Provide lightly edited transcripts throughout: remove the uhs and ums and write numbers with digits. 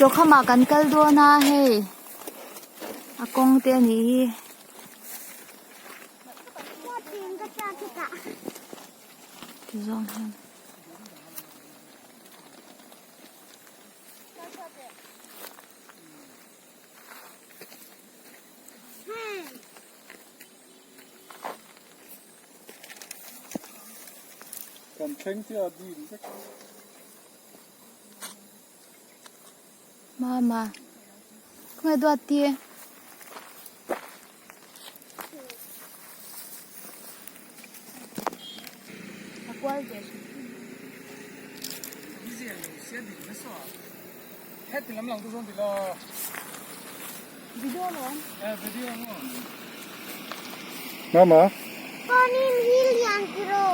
Chawkhamah kan kal dawn a hei a kawng te a nih hi. Ti zawng hian. Kan thleng chiah a dim vek. Mama, khawngaih duat ti. A kual ve hrim hrim. Video lawm. Mama. Pawnin hi lian tiraw.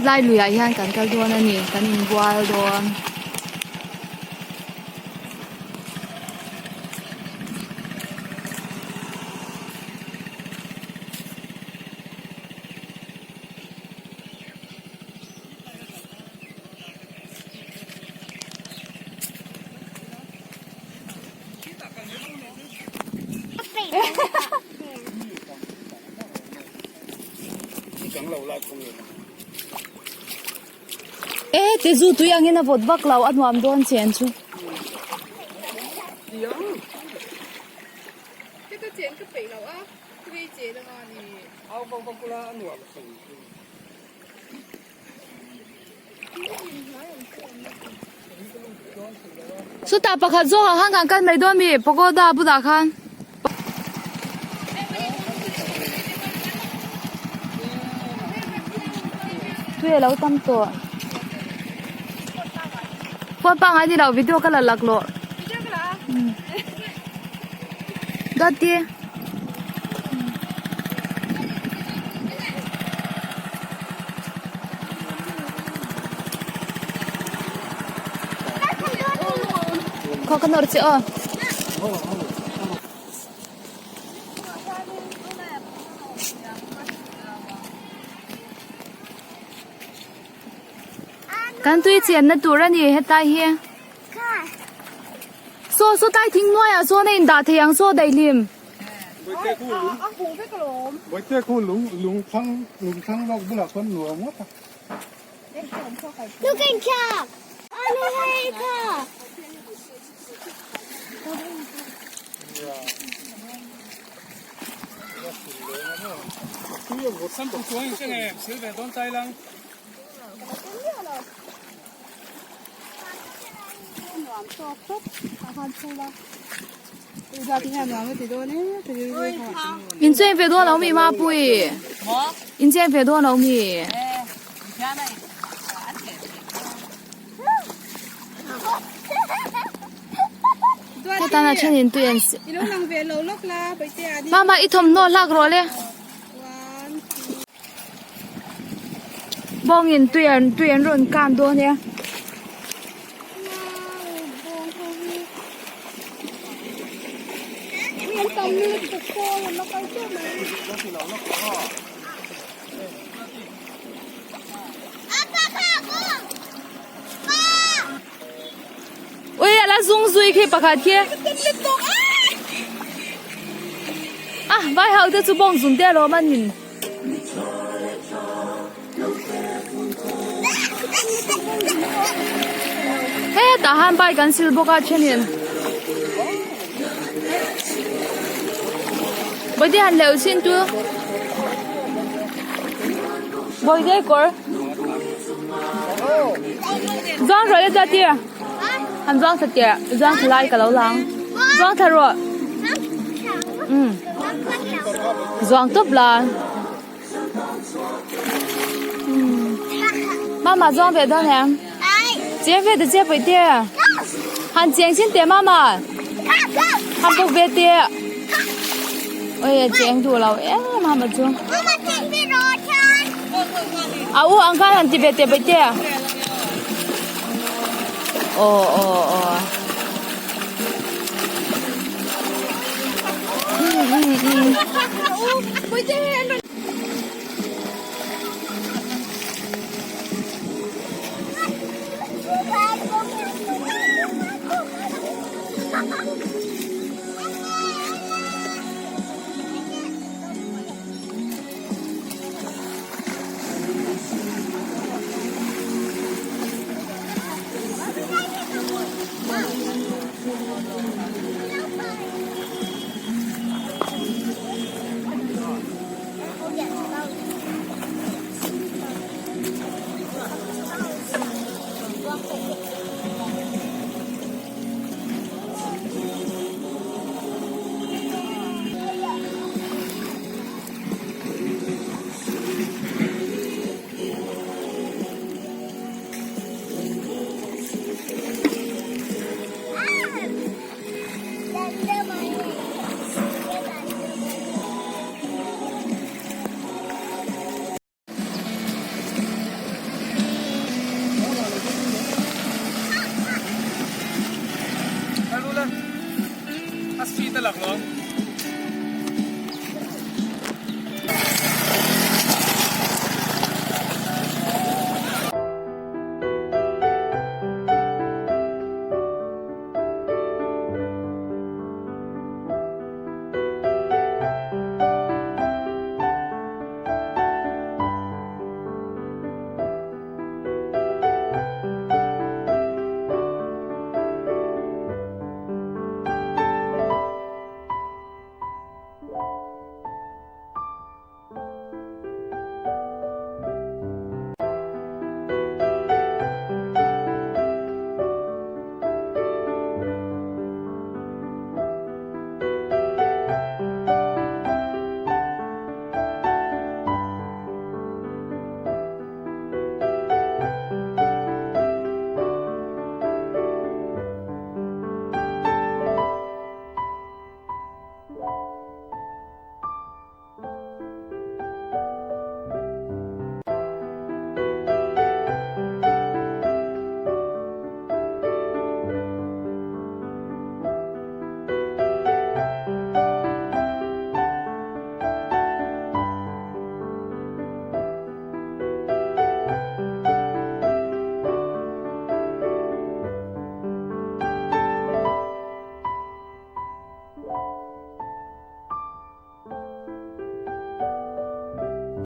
Hetlai luiah hian kan kal dawn a ni kan inbual dawn. E te zu tui angin a vawt vak lo a nuam dawn chen chu. Chutah pakhat zawkah khan kan kal mai dawn mi pagoda bulah khan. Tui a lo tam tawh. Phone pangngai ni lo video ka la lak lawh. Dawt i. Khaw ka nawr che aw. Kan tui chenna tur a ni hetlai hi. Saw saw tlai thing hnuaiah sawn a indah thei ang saw daihlim. Bawihte khu lung lung thlang lung thlang zawk bulah chuan nuam ngawt a. In cheng ve dawn lo mi Mapui? In cheng ve dawn lo mi? Hetana then in tui an Mama i thawmhnaw hlak rawh le. Bawngin tui an tui an rawn kan dawn nia. Ui a la zung zui khi pakhat khi. Ah vai ho te chu bawng zun te alawm an in. Hetah han bike an sil bawk a thenin body han leuh chin chu bawihte kawr zuang rawh le chuan tir han zuang thla tir zuang thla lai ka lo la ang zuang thla rawh umm zuang tawp la Mama zuang ve dawn em cheng ve ta che pawih te han cheng chin teh mama han bawk ve teh oi a cheng duh lo em mama chu a u ang khan han ti ve teh pawih te aw aw aw.